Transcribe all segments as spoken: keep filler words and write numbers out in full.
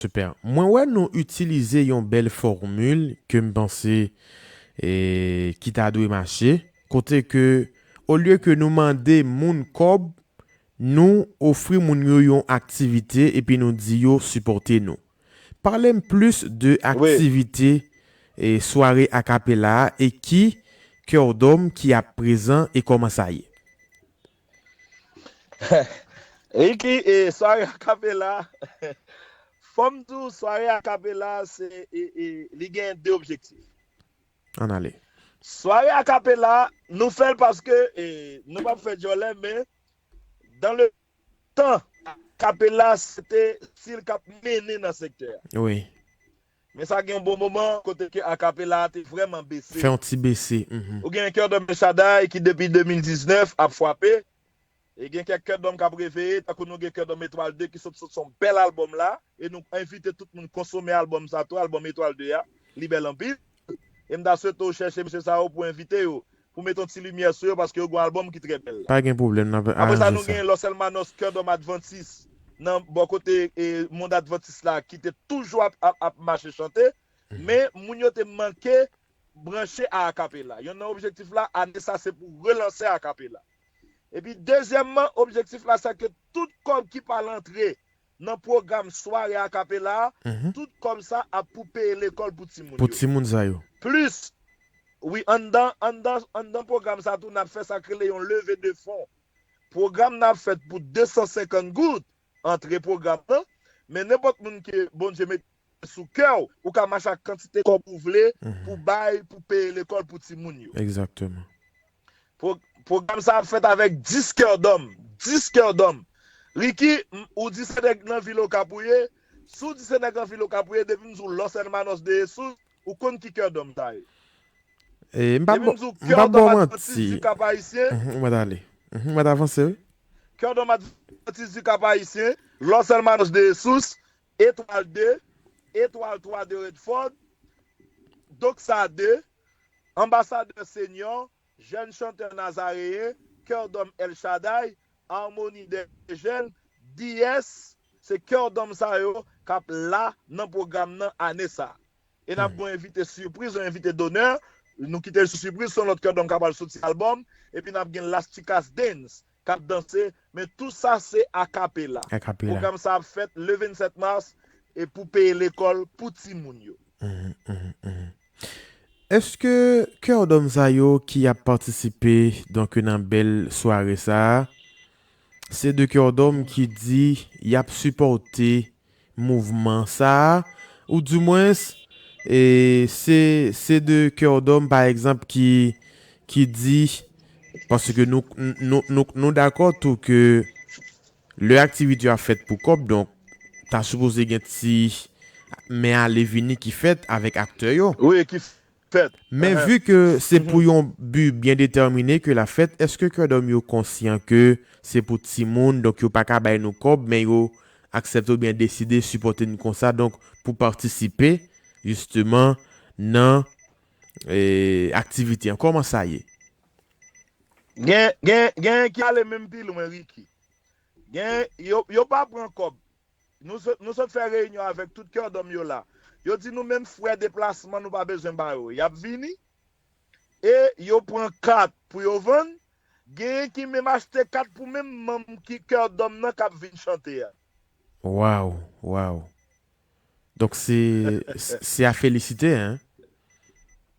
Super. Mwen wè nou itilize yon bèl fòmil ke m panse e, ki ta dwe mache, kote ke olye ke nou mande moun kòb, nou ofri moun yo yon aktivite epi nou di yo sipòte nou. Pale m plis de aktivite e sware akapela a e ki kèdòm ki ap prezan e kòman sa ye. Ricky, e sware akapela, fò m di w, sware akapela, se, e, e, li gen de objektif. Ann ale. Sware akapela, nou fè l paske e, nou p ap fè djòlè, men dans le temps, akapela se te stil k ap mennen nan sektè a. Wi. Men sa gen yon bon moman kote ke akapela a te vrèman bese. Fè yon ti bese. Mhm. Ou gen Kèdòm El Shaddai ki depi de mil diznèf ap frape. E gen kèk kèdòm k ap reveye, tankou nou gen kèdòm Etwal de ki sot sot yon bèl albòm la. E nou envite tout moun konsome albòm sa tou, albòm Etwal de a. Li bèl anpil. E m ta swete w chèche mesye sa yo pou envite yo. Pou mete yon ti limyè sou yo paske yo gen yon albòm ki trè bèl. Pa gen pwoblèm, n ap Apre sa, nou aranje sa. Gen Los Hermanos Kèdòm Advantis nan bò kote e, mond Advantis la ki te toujou ap, ap, ap mache chante. Men moun yo te manke branche a akapela. Yonn nan objektif la, ane sa se pou relanse akapela. Epi dezyèmman, objektif la se ke tout kòb ki pral antre nan pwogram sware akapela a, Mhm. Tout kòb sa ap pou peye lekòl pou timoun Pou yo. Timoun sa yo. Plis, wi, anndan, anndan, anndan pwogram sa tou, n ap fè sa k rele yon leve de fon. Pwogram nan ap fèt pou de san senkant goud, antre pwogram nan, men nenpòt moun ke Bondye mete sou kè w, ou ka mache ak kantite kòb ou vle Mhm. pou bay, pou peye lekòl pou timoun yo. Egzakteman. Pwo- Pwogram sa ap fèt avèk dis kèdòm. Dis kèdòm. Ricky, m- ou di se nèg nan vil Okap ou ye. Si w di se nèg nan vil Okap ou ye, depi m di w Los Hermanos de Jesus, ou konn ki kèdòm sa ye. E, m p ap Depi ba m di w m p ap ba w kèdòm Advantis manti. Du Cap Haïtien, Mhm, ou mèt ale. Mhm, ou mèt avanse, wi. Kèdòm Advantis Du Cap Haïtien, Los Hermanos de Jesus, Etwal de, Etwal twa de Redford, Doxa de, Anbasadè Senior, Jèn Chantè Nazareyen, Kèdòm El Shaddai, Harmonie des Jeunes, D S, se kèdòm sa yo k ap la nan pwogram nan ane sa. E n ap Hmm. Gen yon envite sipriz, yon envite donè. Nou kite l sou sipriz, se yon lòt kèdòm k ap al soti albòm. Epi n ap gen Las Chicas Dance k ap danse. Men tou sa se akapela. Akapela. Pwogram sa ap fèt le vennsèt mas e pou peye lekòl pou timoun yo. Mhm, mhm, mhm. Èske kèdòm sa yo ki ap patisipe donk nan bèl sware sa a, se de kèdòm ki di y ap sipòte mouvman sa a, ou dimwens e, se, se de kèdòm pa egzanp ki, ki di, paske nou, nou, nou, nou dakò tou ke lè aktivite yo ap fèt pou kòb, donk ta sipoze gen ti men ale vini ki fèt avèk aktè yo. Wi, ki fèt. Men vi ke se pou yon bi byen detèmine ke l ap fèt, èske kèdòm yo konsyan ke se pou timoun, donk yo pa ka bay nou kòb, men yo aksepte oubyen deside sipòte nou konsa, donk pou patisipe jisteman nan e, aktivite an? Kòman sa ye? Gen, gen, gen ki ale menm pi lwen, Ricky. Gen, yo, yo pa pran kòb. Nou sot, nou sot fè reyinyon avèk tout kèdòm yo la. Yo di nou menm frè deplasman nou pa bezwen ba yo. Y ap vini e yo pran kat pou yo vann. Genyen ki menm achte kat pou menm manm ki kèdòm nan k ap vin chante a. Waw, waw. Donk se, se a felisite, en?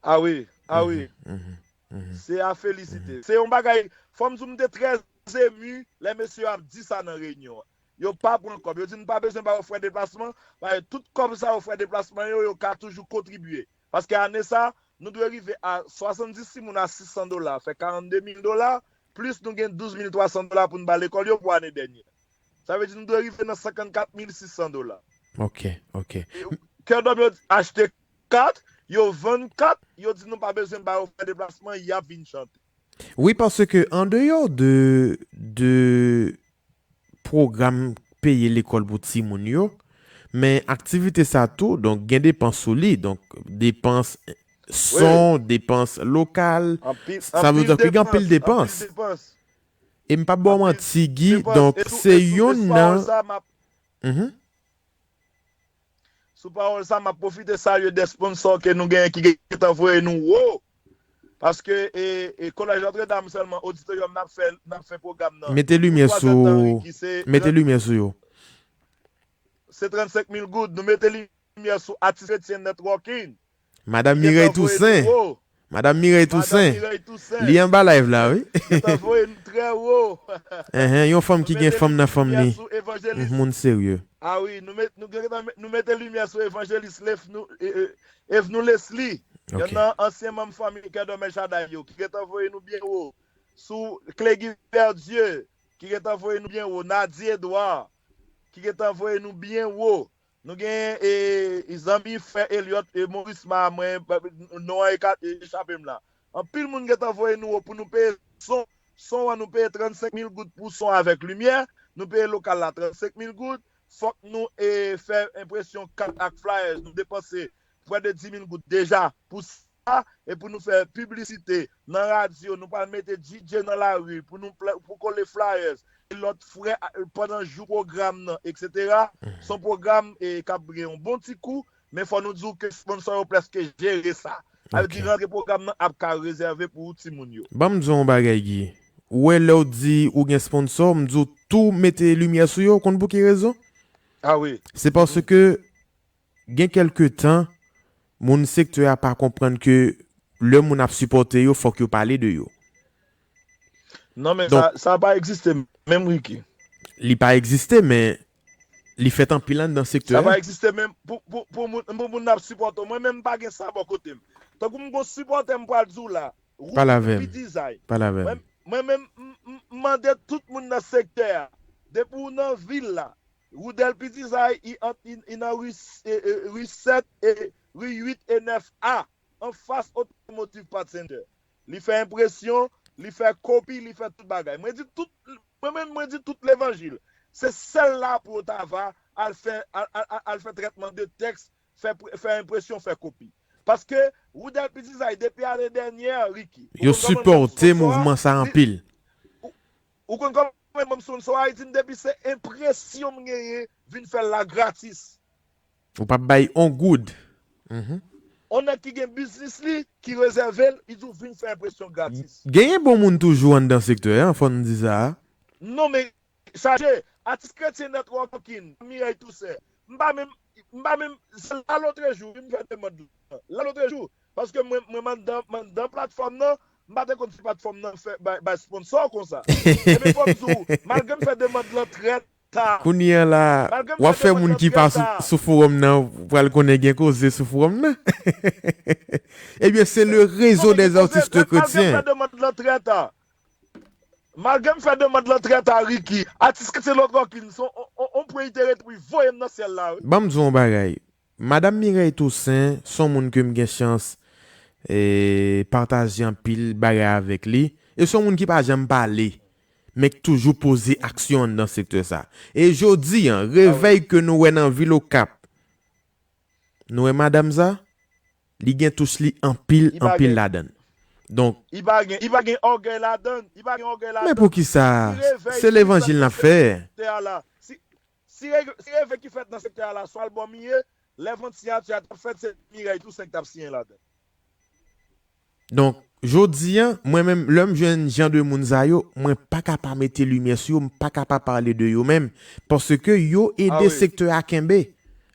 A wi, a wi. Mhm, mhm. Se a felisite. Se yon bagay, fò m di w m te trè emi lè mesye yo ap di sa nan reyinyon an. Yo pa pran kòb. Yo di n pa bezwen ba yo frè deplasman, paske tout kòb sa yo, frè deplasman yo, yo ka toujou kontribye. Paske ane sa, nou dwe rive a swasanndis timoun a sis san dola, fè karannde mil dola, plis nou gen douz mil twa san dola pou n ba lekòl yo pou ane dènye. Sa vle di nou dwe rive nan senkannkat mil sis san dola. Ok, ok. Kèdòm yo achte kat, yo vann kat, yo di nou pa bezwen ba yo frè deplasman, y ap vin chante. Wi, paske andeyò de, de pwogram peye lekòl pou timoun yo, men aktivite sa tou, donk gen depans sou li, donk depans son, depans lokal, Anpil, sa vle anpil di ke gen anpil depans, depans. Anpil depans. E m p ap ba w Anpil manti, Guy, depans. donk E sou, se e sou, youn e sou nan. Sa, m ap, Mhm. sou pawòl sa, m ap pwofite salye de sponsò ke nou genyen ki gentan voye nou wo. Paske e, e Kolèj Notre Dame sèlman, oditoryòm n ap fè, n ap fè pwogram nan. Mete limyè sou, mete limyè sou yo. Se trannsenk mil goud. Nou mete limyè sou Atis Kretyen Networking. Madanm Mireille Toussaint. Madanm Mireille Toussaint. Li anba live la, wi. Gentan voye nou trè wo. Enhen, yon fanm ki gen fanm nan fanm li. Moun serye. A wi, nou met, nou gentan met, nou mete limyè sou evanjelis Lef nou, e, e, Evnou Leslie. Yonn nan ansyen manm fanmi Kè Dòm El Shaddai yo, ki gentan voye nou byen wo. Sou Klegi Verdieu, ki gentan voye nou byen wo. Nadi Edouard, ki gentan voye nou byen wo. Nou gen e, e zanmi frè Eliot e Morisma, mwen, non an e ka e chape m la. Anpil moun gentan voye nou wo pou nou peye son. Son an, nou peye trannsenk mil goud pou son avèk limyè. Nou peye lokal la trannsenk mil goud. Fòk nou e fè enpresyon kat ak flyers. Nou depanse prè de dis mil goud deja pou sa. E pou nou fè piblisite nan radyo, nou pral mete D J nan lari pou nou pla- pou kole flyers. E lòt frè a- pandan jou pwogram nan, et cetera. Se yon pwogram e k ap gen yon bon ti kou, men fò nou di w ke sponsò yo prèske jere sa. Sa vle di rantre pwogram nan ap ka rezève pou timoun yo. Ban m di w yon bagay, Guy. Ou wè, lè w di ou gen sponsò, m di w tou mete limyè sou yo, ou konn pou ki rezon? A wi. Se paske gen kèlke tan, moun sektè a pa konprann ke lè moun ap sipòte yo, fòk yo pale de yo. Non, men sa, sa pa egziste menm, Ricky. Li pa egziste, men li fèt anpil anndan sektè a. Sa pa egziste menm pou, pou, pou moun, pou moun ap sipòte w. Mwen menm, m pa gen sa bò kote m. Tankou m gon sipòtè, m pral di w la, Roudel P Design. Pale avè m. Mwen, mwen menm, m, m, m mande tout moun nan sektè a. Depi w nan vil la, Roudel P Design, i ant, i, i nan ri, e, e, ri sèt, e, ri uit e nèf A, anfas Automotive Parts Center. Li fè enpresyon, li fè kopi, li fè tout bagay. Mwen di tout, mwen menm, mwen di tout levanjil. Se sèl la pou yo ta va al fè, al, al, al, al fè trètman de tèks, fè, fè enpresyon, fè kopi. Paske Roudel P Design, depi ane dènyè, Ricky, yo sipòte mouvman sa anpil. Ou konn kòman m sponsò a, li di m depi se enpresyon m genyen, vin fè l la gratis. Ou p ap bay on goud. On nèg ki gen biznis li, ki rezève l, li di w vin fè enpresyon gratis. Genyen bon moun toujou anndan sektè a, fò n di sa. Non, men chaje, Atis Kretyen Networking, Mireille Toussaint. M pa menm, m pa menm, se lalotrejou, wi, m fè demann lan. Lalotrejou. Paske mwen, mwen, m anndan, m anndan platfòm nan, m pa te konn si platfòm nan fè, bay, bay sponsò konsa. Epi fò m di w, malgre m fè demann lan trè ta. Kounye a la, w ap fè moun ki pa sou, sou fowòm nan pral konnen gen koze sou fowòm nan. Ebyen, se le réseau des artistes chrétiens. Malgre m fè demann lan trè ta, Ricky, Atis Kretyen Networking, se on, on, on pwen li te rete pou li voye m nan syèl la, wi. Ban m di w yon bagay. Madanm Mireille Toussaint, se yon moun ke m gen chans, e, pataje anpil bagay avèk li. E se yon moun ki pa janm pale, men ki toujou poze aksyon anndan sektè sa. E jodi a, revèy ke nou wè nan vil Okap, nou wè madanm sa, li gen touch li anpil, anpil ladan l. Donk, li pa gen, li pa gen ògèy ladan l, li pa gen ògèy ladan l. Men poukisa? Se levanjil n ap fè. Si, si reve ki fèt nan sektè a la, swa l bò m ye, lè vant siyati a t ap fèt, se Mireille Toussaint ki t ap siyen ladan l. Donk, jodi a, mwen menm, lè m jwenn jan de moun sa yo, mwen pa ka pa mete limyè sou yo, m pa ka pa pale de yo menm, paske yo ede sektè a kenbe.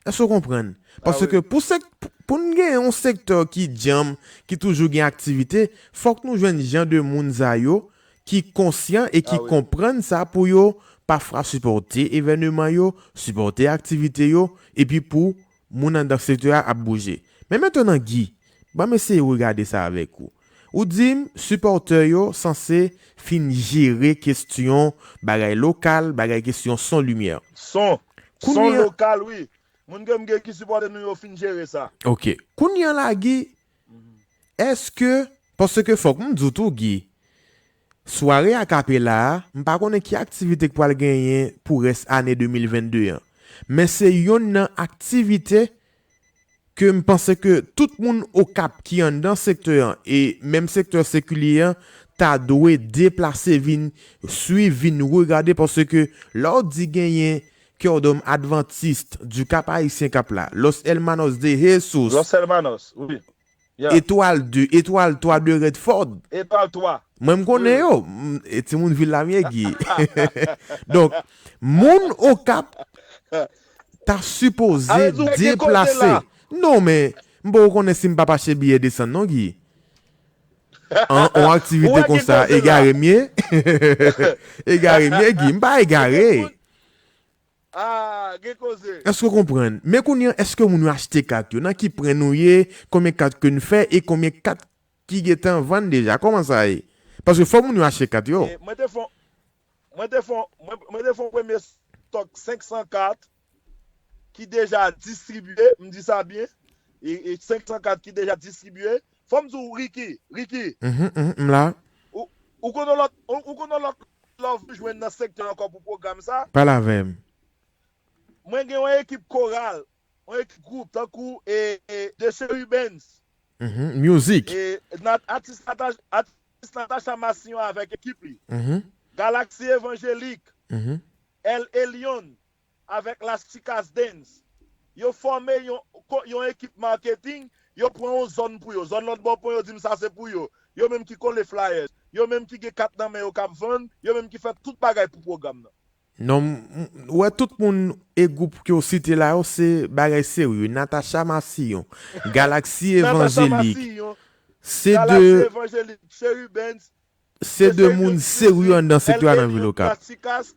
Èske w konprann? Paske pou sèk-, pou, pou n gen yon sektè ki djanm, ki toujou gen aktivite, fòk nou jwenn jan de moun sa yo ki konsyan e ki konprann sa pou yo pafwa sipòte evènman yo, sipòte aktivite yo, epi pou moun anndan sektè a ap bouje. Men mentnan, Guy, ban m eseye regade sa avèk ou. Ou di m, sipòtè yo sanse fin jere kesyon bagay lokal, bagay kesyon son, limyè. Son, son lokal, wi. Moun ke m gen ki sipòte nou yo fin jere sa. Ok. Kounye a la, Guy, èske, paske fòk m di w tou, Guy, sware akapela a, m pa konnen ki aktivite k pral genyen pou rès ane de mil vennde an. Men se yonn nan aktivite ke m panse ke tout moun Okap ki anndan sektè an e menm sektè Sekilye an ta dwe deplase vin swiv, vin regade, paske lè w di genyen Cœur d'Homme Adventiste du Cap Haïtien k ap la, Los Hermanos de Jesus, Los Hermanos, wi. Yeah. Étoile deux, Étoile trois de Redford. Etwal twa. Mwen m konnen yo. M- E timoun vil la m ye, Guy. Donk, moun Okap ta sipoze Alè, nou gen koze deplase. La. Non, men m poko konnen si m p ap achte biyè desann non, Guy. An on aktivite Ou wè gen konsa, koze la. Egare m ye. Egare m ye, Guy. M pa egare. Ah, gen koze. Èske w konprann? Men kounye an, èske moun yo achte kat yo? Nan ki pwen nou ye? Konbyen kat ke n fè e konbyen kat ki gentan vann deja? Kòman sa ye? Paske fò moun yo achte kat yo. E mwen te fon mwen te fon mwen, mwen te fon premye stòk senk san kat ki deja distribye, m di sa byen. E, e senk san kat ki deja distribye. Fò m di w, Ricky, Ricky, Mhm, mhm, m la. Ou konn lòt ou, ou konn lòt love jwenn nan sektè ankò pou pwogram sa? Pale avè m. Mwen gen yon ekip koral, yon ekip gwoup tankou e, e, The Cherubins, Mhm, music. E, nat, atis, Nata- atis Natacha Massillon avèk ekip li. Mhm, Galaxy Evangélique, mhm. El Elyon avèk Las Chicas Dance. Yo fòme yon, ko- yon ekip marketing, yo pran yon zòn pou yo. Zòn lòt bò pran yo di m sa se pou yo. Yo menm ki kole flyers. Yo menm ki gen kat nan men yo k ap vann. Yo menm ki fè tout bagay pou pwogram nan. Non, m- m- wè tout moun e gwoup ke w site la yo, se bagay serye. Natacha Massillon, Galaxy Natacha Evangélique, Massillon, se Galaxy de, Evangélique, Cherubins, se de moun serye anndan sektè a nan vil Okap. Las Chicas,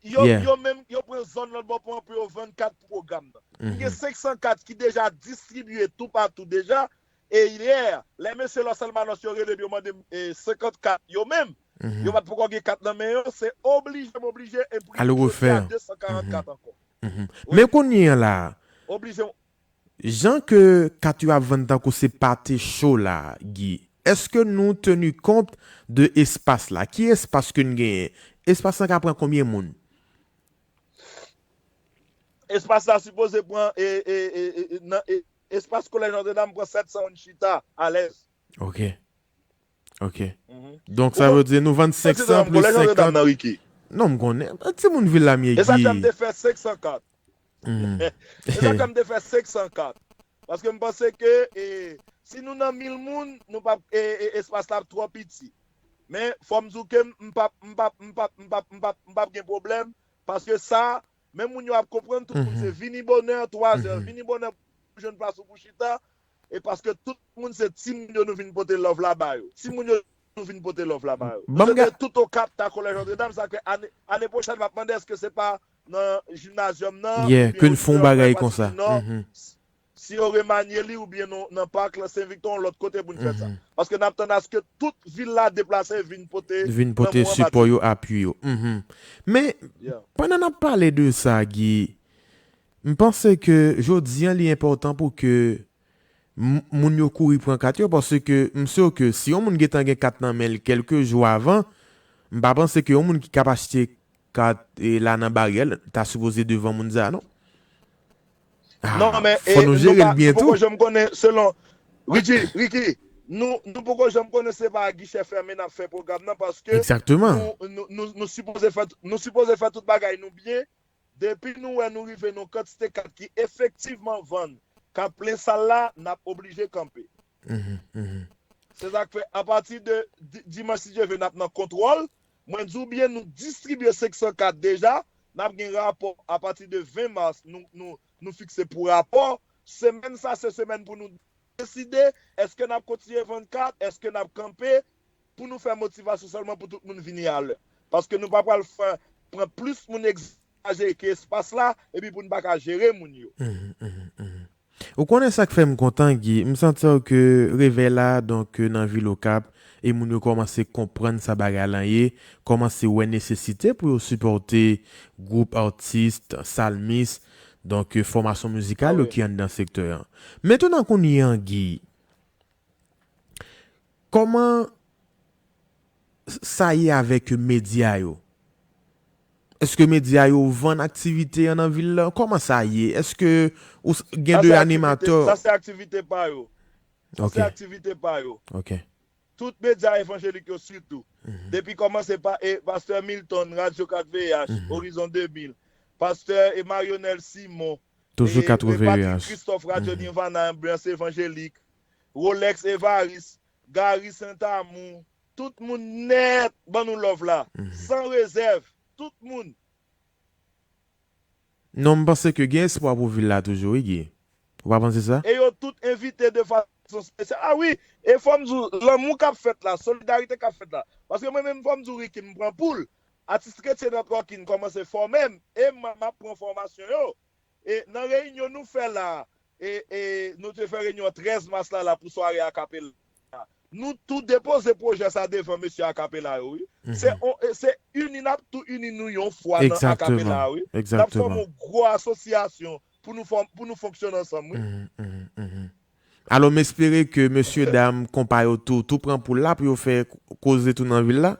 yo, Yeah. Yo menm, yo pran zòn lòt bò pran pou yo vann kat pou pwogram nan. M gen Mhm. senk san kat ki deja distribye toupatou deja. E yè, lè mesye Los Hermanos yo rele m, yo mande m e, senkant kat yo menm. Mhm. Yo pa t poko gen kat nan men yo, se oblije m oblije enprime Al jodi a refè. de san karant kat ankò. Mhm. Men kounye an la, Oblije m jan ke kat yo ap vann tankou se pate cho la, Guy, èske nou teni kont de espas la? Ki espas ke n genyen? Espas la ka pran konbyen moun? Espas la sipoze pran e, e, e, e, nan, e, espas Kolèj Notre Dame pran sèt san moun chita alèz. Ok. Ok. Mhm. Donk sa vle di nou vann senk san plis senkant. Non, m konnen. Ti moun vil la m ye, E sa fè m Guy. Te fè senk san kat. Mhm. E sa fè m te fè senk san kat. Paske m panse ke e, si nou nan mil moun, nou p ap e, e, espas la ap twò piti. Men fò m di w ke m p ap m p ap m p ap m p ap m p ap m p ap gen pwoblèm. Paske sa, men moun yo ap konprann, tout moun se vini bonè, twa zè, vini bonè pou jwenn plas ou pou chita. E paske tout moun se timoun yo nou vin pote love la ba yo. Timoun yo nou vin pote love la ba yo. Nou se de tout Okap ta Kolèj Notre Dame, sa ke ane, ane pwochèn m ap mande èske se pa nan jimnazyòm nan, Yeah, ke n fè yon bagay konsa. Mhm. Si yo remanye li oubyen nan, nan pak la Sen Viktò yon lòt kote pou n fè sa. Paske n ap tann aske tout vil la deplase vin pote vin pote sipò yo, apui yo. Mhm. Men pandan n ap pale de sa, Guy, m panse ke jodi an li enpòtan pou ke m- moun yo kouri pran kat yo, paske m si ke si yon moun gentan gen kat nan men l kèlke jou avan, m pa panse ke yon moun ki k ap achte kat e, la nan baryè l ta sipoze devan moun sa non. Non, men fò nou jere l byen tou. Poko janm konnen selon Ricky, Ricky, nou nou poko janm konnen se pa gichè fèmen n ap fè pwogram nan paske Egzakteman. Nou, nou, nou, nou sipoze fè nou sipoze fè tout bagay nou byen. Depi nou wè nou rive nan kantite kat ki efektivman vann k ap plen sal la, n ap oblije kanpe. Se sa k fè apati de di- dimanch si Dye vle n ap nan kontwòl. Mwen di w byen nou distribye senk san kat deja. N ap gen rapò apati de ven mas nou, nou, nou fikse pou rapò. Semèn sa se semèn pou nou deside èske n ap kontinye vann kat, èske n ap kanpe pou nou fè motivasyon sèlman pou tout moun vini alè. Paske nou pa pral fè pran plis moun egzajere ke espas la epi pou n pa ka jere moun yo. Ou konnen sa k fè m kontan, Guy? M santi ke revèy la, donk, nan vil Okap, e moun yo kòmanse konprann sa bagay lan ye, kòmanse wè nesesite pou yo sipòte gwoup atis, salmis, donk, fòmasyon mizikal yo ki anndan sektè an. Mentnan kounye an, Guy, kòman sa ye avèk medya yo? Èske medya yo vann aktivite an nan vil lan? Kòman sa ye? Èske ou s- gen de animatè? Sa se aktivite pa yo. Sa se aktivite pa yo. Ok. Tout medya evanjelik yo sitou. Depi kòmanse pa e, Pastè Milton, Radyo kat V H, Horizon de mil, Pastè e Marionel Simon, Toujou e, e katreven Patrick H. Christophe, Radyo Nirvana, Anbyans Evanjelik, Rolex Evaris, Gary Saint-Amour, tout moun nèt ban nou love la, san rezèv, tout moun. Non, m panse ke gen espwa pou vil la toujou, wi, Guy. Ou pa panse sa? E yo tout envite de fason espesyal. A wi, e fò m di w, lanmou k ap fèt la, solidarite k ap fèt la. Paske mwen menm, fò m di w, Ricky, m pran poul. Atis Kretyen Networking kòmanse fòme m, e m, m ap pran fòmasyon yo. E nan reyinyon nou fè la, e, e nou te fè reyinyon trèz mas la, la pou sware akapela. Nou tou depoze pwojè sa devan mesye akapela yo, wi. Se on- e se ini, n ap tou ini nou yon fwa nan akapela, wi. N ap fòme yon gwo asosyasyon pou nou fòm- pou nou fonksyone ansanm, wi. Alò, m espere ke mesye dam konpa yo tou, tou pran poul la pou yo fè koze tou nan vil la.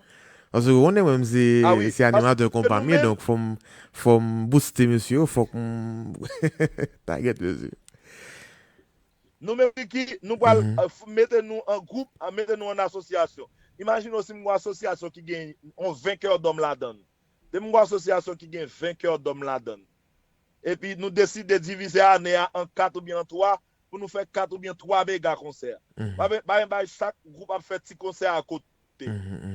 Paske ou konnen mwen, m se, se animatè konpa m ye, donk fò m, fò m booste mesye yo, fòk m tagèt mesye. Nou menm ki, nou pral mete nou an gwoup, mete nou an asosyasyon. Imajine w si m gen yon asosyasyon ki gen yon ven kè dòm ladan l. Depi m gen yon asosyasyon ki gen ven kè dòm ladan l. Epi nou deside divize ane a an kat oubyen an twa, pou nou fè kat oubyen twa mega konsè. Pa gen, pa gen bay, chak gwoup ap fè ti konsè a kote.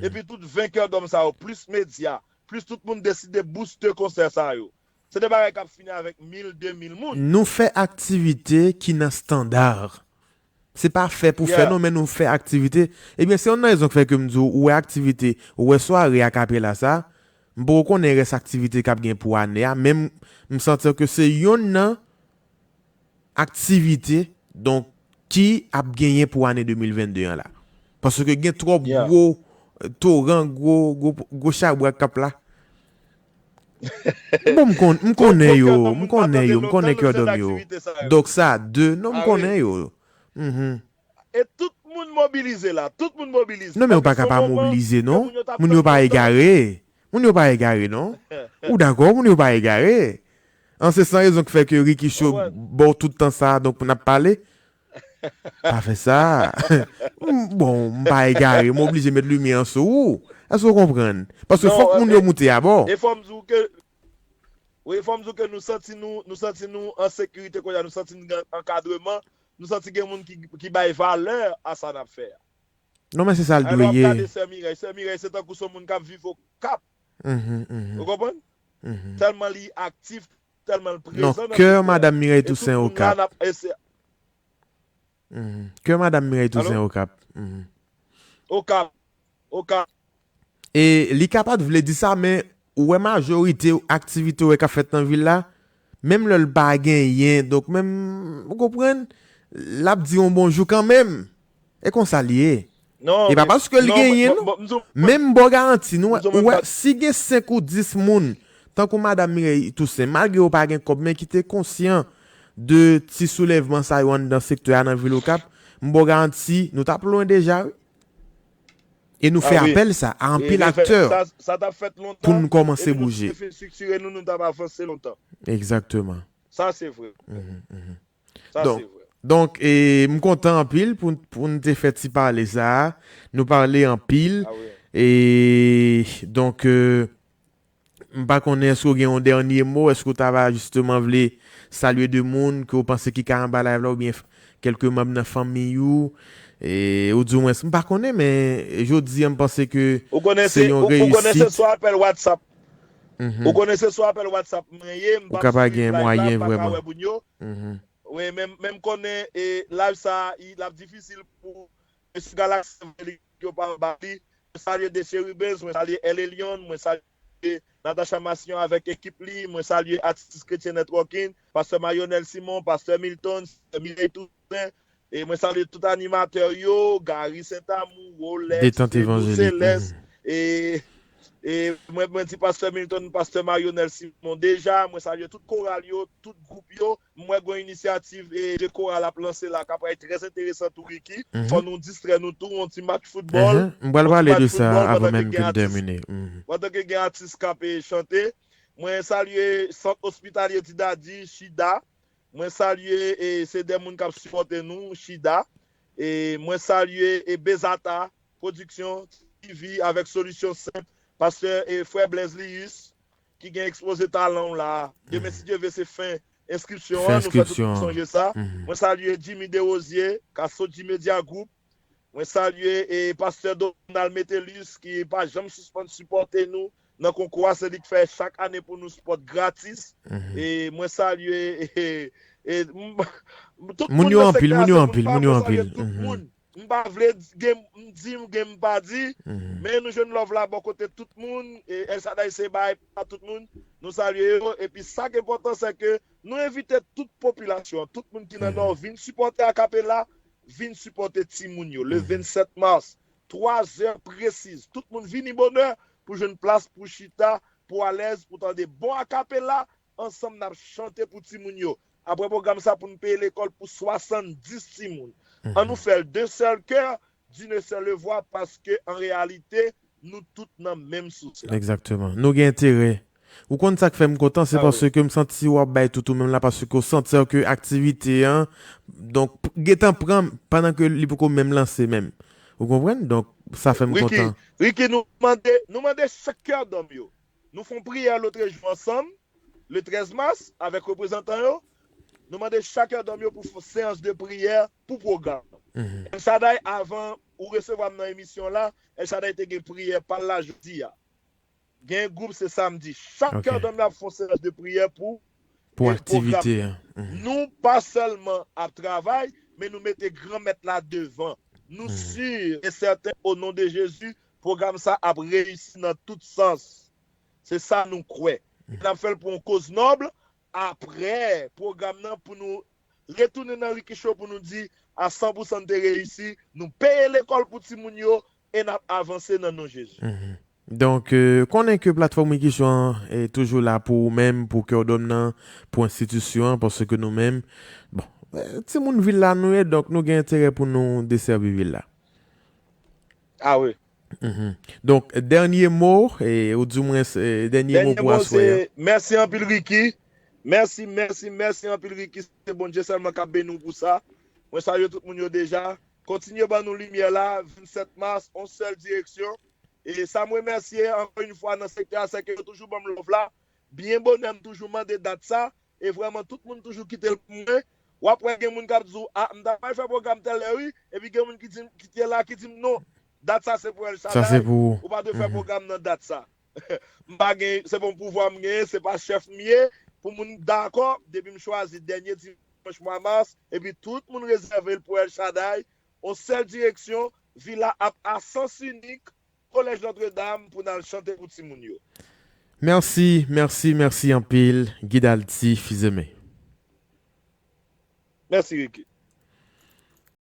Epi tout ven kè dòm sa yo, plis medya, plis tout moun deside booste konsè sa yo. Se de bagay k ap fini avèk mil, de mil moun. Nou fè aktivite ki nan estanda. Se pa fè pou fè non, men nou fè aktivite. Ebyen, se youn nan rezon k fè ke m di w, ou wè aktivite, ou wè sware akapela sa, m poko konnen rès aktivite k ap gen pou ane a, men m, m santi ke se youn nan aktivite, donk, ki ap genyen pou ane de mil vennde an la. Paske gen twòp gwo toran, gwo, gwo, gwo chabrak k ap la. Bon, m konn- m konnen yo, m konnen yo, m konnen kè dòm yo. Donk sa, de, non, m konnen yo. E tout moun mobilize la, tout moun mobilize. Non, men ou pa ka pa mobilize, non. Moun yo pa egare. Moun yo pa egare, non. Ou dakò, moun yo pa egare. An se san rezon k fè ke Ricky Show ba w tout tan sa a, donk pou n ap pale. Pa fè sa. Bon, m pa egare, m oblije met limyè an sou ou. Èske w konprann? Paske fòk moun yo moute abò. E fò m di w ke, wi, fò m di w ke nou santi nou, nou santi nou an sekirite kounye a, nou santi nou gen ankadreman, nou santi gen moun ki, ki bay valè a sa n ap fè a. Non, men se sa l dwe ye. Alò, w ap gade Sè Mirèy. Sè Mirèy, se tankou se yon moun k ap viv Okap. Ou konprann? Tèlman li aktif, tèlman l prezan nan sektè a. Non, kè Madanm Mirèy Toussaint Okap. Kè Madanm Mirèy Toussaint Okap. Okap. Okap. E li ka pa t vle di sa, men ou wè majorite aktivite ou wè k ap fèt nan vil la, menm lè l pa genyen, donk menm, ou konprann, l ap di yon bonjou kanmenm. E konsa l ye. E pa paske l genyen, non. Men m ba w garanti, nou, ou wè, si gen senk ou dis moun, tankou Madanm Mirèy Toussaint, malgre yo pa gen kòb, men ki te konsyan de ti soulèvman sa yo anndan sektè a nan vil Okap, m ba w garanti, nou t ap lwen deja, wi. E nou fè apèl sa a anpil aktè pou n kòmanse bouje. Egzakteman. Sa se vre. Donk, donk e, m kontan anpil pou, pou n te fè ti pale sa a. Nou pale anpil. E donk, e, M pa konnen èske w gen yon dènye mo, èske w ta va jisteman vle salye de moun ke w panse ki ka anba live la oubyen kèlke manm nan fanmi ou, e, ou di mwens, m pa konnen, men jodi a m panse ke se yon reyisit. Ou konnen se sou apèl WhatsApp. Ou konnen se sou apèl WhatsApp mwen ye, m p ap swiv live la, m pa ka wè moun yo. Wi, men, men m konnen e, live sa a, l ap difisil pou mesye Galaxy Angelique yo pa anba li. Mwen salye The Cherubins, mwen salye El Elyon, mwen salye Natacha Massillon avèk ekip li, mwen salye Atis Kretyen Networking, Pastè Marionel Simon, Pastè Milton, Sè Mireille Toussaint, e mwen salye tout animatè yo, Gary Saint Amour, Rolex, Fredo, Céleste, e, e mwen, mwen di Pastè Milton, Pastè Marionel Simon deja, mwen salye tout koral yo, tout gwoup yo, M wè gen yon inisyativ e de koral ap lanse la k ap pral trè enteresan tou, Ricky. Fò nou distrè nou tou, yon ti match foutbòl. M pral pale de sa avan menm ke m tèmine. Pandan ke gen atis k ap e chante, mwen salye Sant Ospitalye Ti Daddy, Chida. Mwen salye e se de moun k ap sipòte nou, Chida. E mwen salye e Bezata Pwodiksyon, T V avèk Solisyon Senp, Pastè e Frè Blaise Lius. ki gen ekspoze talan w la. Demen, si Dye vle, se fen enskripsyon an, nou fè tout moun sonje sa. Mwen salye Jimmy Desrosiers, Kasodji Media Group. Mwen salye e pastè Donald Metellus ki pa janm sispann sipòte nou nan konkou a, se li k fè chak ane pou nou spòt gratis. E mwen salye e, e, m- tout Moun moun yo nan anpil, sektè moun a yo se moun anpil, pa moun yo vle salye anpil. Tout moun. M pa vle di- gen m di, gen m pa di, men nou jwenn love la bò kote tout moun. E El Shaddai se bay pa tout moun. Nou salye yo. Epi sa k enpòtan, se ke nou envite tout popilasyon an, tout moun ki nan Nò, vin sipòte Akapela, vin sipòte timoun yo. Le vennsèt mas, twa zè presiz, tout moun vini bonè pou jwenn plas pou chita, pou alèz, pou tande bon Akapela. Ansanm n ap chante pou timoun yo. Apre pwogram sa, pou n peye lekòl pou swasanndis timoun. An nou fè l de sèl kè, d'une seule voix, paske an reyalite, nou tout nan menm sousi la. Egzakteman. Nou gen enterè. Ou konn sa k fè m kontan, se paske m santi w ap bay tout ou menm la, paske w santi ke aktivite an, donk, p- gentan pran pandan ke li poko menm lanse menm. Ou konprann? Donk, sa fè m Ricky, kontan. Ricky, nou mande, nou mande chak kè dòm yo. Nou fè yon priyè lotrejou ansanm, le trèz mas, avèk reprezantan yo. Nou mande chak kè dòm yo pou fè yon seyans de priyè pou pwogram. El Shaddai, avan ou resevwa m nan emisyon la, El Shaddai te gen priyè pa l la jodi a. Gen gwoup se samdi. Chak kè dòm yo ap fè yon seyans de priyè pou Pou e pwogram aktivite nan. An. Nou pa sèlman ap travay, men nou mete Granmèt la devan. Nou si e sèten, o non de Jezi, pwogram sa ap reyisi nan tout sans. Se sa nou kwè. E n ap fè l pou yon koz nòb. Apre pwogram nan, pou nou retounen nan Ricky Show pou nou di a san pou san n te reyisi, nou peye lekòl pou timoun yo e n ap avanse nan non Jezi. Donk, euh, konnen ke platfòm Ricky Show an e toujou la pou ou menm, pou kè dòm nan, pou enstitisyon an, paske nou menm, bon, euh, timoun vil la nou ye, donk nou gen enterè pou nou desèvi vil la. Ah wi. Donk, dènye mo, e, ou di mwen, e, dènye mo pou aswè a. Mèsi anpil, Ricky. Mèsi, mèsi, mèsi anpil, Ricky. Se Bondye sèlman k ap beni w pou sa. Mwen salye tout moun yo deja. Kontinye ban nou limyè la, vennsèt mas, yon sèl direksyon. E sa m remèsye, ankò yon fwa, nan sektè a, se ke yo toujou ban m love la. Byen bonè, m toujou mande dat sa. E vrèman, tout moun toujou kite l pou mwen. W ap wè gen moun k ap di w, "A, m ta pral fè pwogram tèl lè, wi." Epi gen moun ki di m, ki te la, ki di m, "Non, dat sa se pou El Shaddai. Ou pa dwe fè pwogram nan dat sa." M pa gen, se pa yon pouvwa m genyen, se pa chèf m ye. Pou moun dakò, depi m chwazi dènye dimanch mwa mas, epi tout moun rezève l pou El Shaddai, yon sèl direksyon, vila ap a sans inik, Kolèj Notre Dame, pou n al chante pou timoun yo. Mèsi, mèsi, mèsi anpil, Guy Dalty Fils-Aimé. Mèsi, Ricky.